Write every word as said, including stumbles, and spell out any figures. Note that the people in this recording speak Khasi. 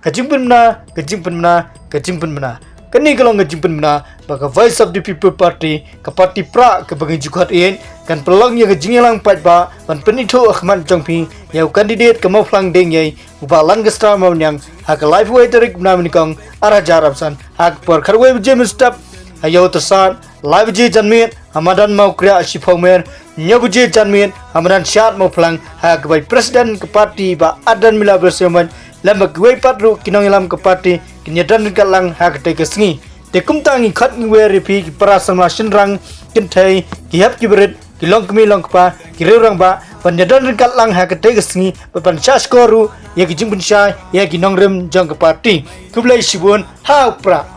Ka jingpynbna, ka jingpynbna, ka jingpynbna. Kane ka long ka jingpynbna ba ka Voice of the People Party, ka party prah kaba ngi ju khot ïa, kan pynlong ïa ka jingïalang paidbah ban pynithuh ha khmat jong phi ïa u candidate ka Mawphlang Diengïei, u Bah Lancaster Mawniang, ha ka laiphew wei tarik u bnai nyngkong ar hajar arphew san, ha ka por khatwei baje mynstep, ha ïew Tarsad, lai baje janmiet ha madan Mawkriah Shiphew Mer, hynñiew baje janmiet ha madan Shad Mawphlang, ha kaba ïa u president ka party Bah Ardent Miller Basaiawmoit lem bad kiwei pat ruh ki nongïalam ka party kin ïadon ryngkat lang ha katei ka sngi. Te kumta ngi khot ngi wer ïa phi ki para samla shynrang kynthei, ki hep ki barit, ki longkmie longkpa, ki riew rangbah, ban ïadon ryngkat lang ha katei ka sngi bad ban shahshkor ruh ïa ki jingpynshai ïa ki nongrim jong ka party. Khublei shibun, ha u prah.